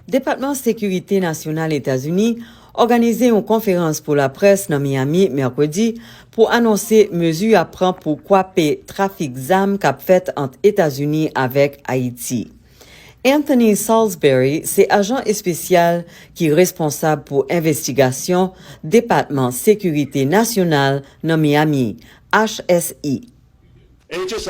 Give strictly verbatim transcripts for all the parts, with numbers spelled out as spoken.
Depatman Sekirite Nasyonal Etazini òganize yon konferans pou laprès nan Miami mèkredi pou anonse mezi y ap pran pou kwape trafik zam k ap fèt ant Etazini avèk Ayiti. Anthony Salisbury se ajan espesyal ki responsab pou envestigasyon Depatman Sekirite Nasyonal nan Miami, H S I. H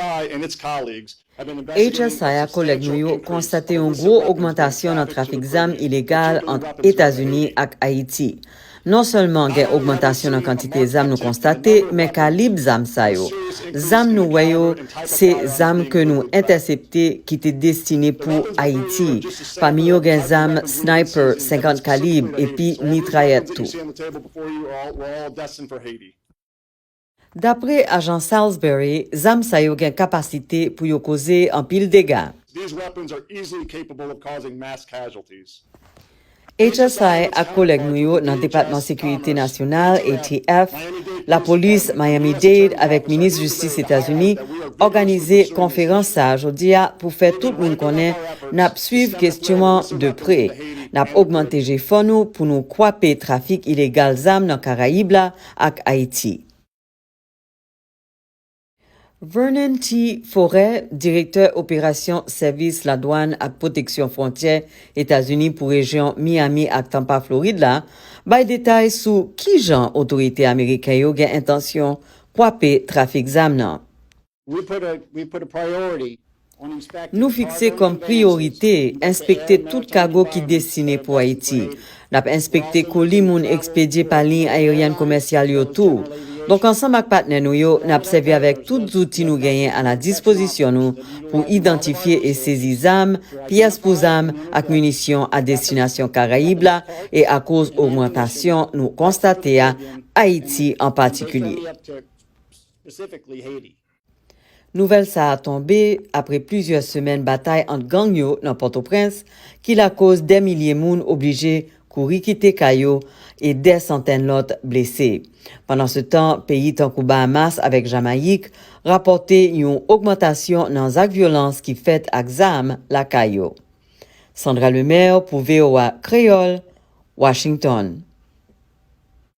S I ak kòlèg nou yo konstate yon gwo ogmantasyon nan trafik zam ilegal ant Etazini ak Ayiti. Non sèlman gen ogmantasyon nan kantite zam nou konstate, men kalib zam sa yo. Zam nou wè yo, se zam ke nou entèsepte ki te destine pou Ayiti. Pami yo gen zam sniper senkant kalib epi mitrayèt tou. Dapre ajan Salisbury, zam sa yo gen kapasite pou yo koze anpil dega. H S I ak kòlèg nou yo nan Depatman Sekirite Nasyonal, A T F, Lapolis Miami-Dade avèk Minis Jistis Etazini òganize konferans sa a jodi a pou fè tout moun konnen n ap swiv kesyon an de pre. N ap ogmante jefò nou pou nou kwape trafik ilegal zam nan Karayib la ak Ayiti. Vernon T. Forêt, direktè operasyon Sèvis Ladwàn ak Pwoteksyon Fwontyè Etazini pou rejyon Miami ak Tampa, Florid la, bay detay sou kijan otorite ameriken yo gen entansyon kwape trafik zam nan. Nou fikse kòm priyorite enspekte tout kago ki destine pou Ayiti. N ap enspekte koli moun ekspedye pa liy ayeryèn komèsyal yo tou. Donk, ansanm ak patnè nou yo, n ap sèvi avèk tout zouti nou genyen a la dispozisyon nou pou idantifye e sezi zam, pyès pou zam ak minisyon a destinasyon Karayib la e akoz ogmantasyon nou konstate a Ayiti an patikilye. Nouvèl sa a tonbe apre plizyè semèn batay ant gang yo nan Pòtoprens, ki lakoz dè milye moun oblije kouri kite kay yo e dè santèn lòt blese. Pandansetan, peyi tankou Bahamas avèk Jamayik rapòte yon ogmantasyon nan zak vyolans ki fèt ak zam lakay yo. Sandra Lemaire pou V O A Kreyòl, Washington.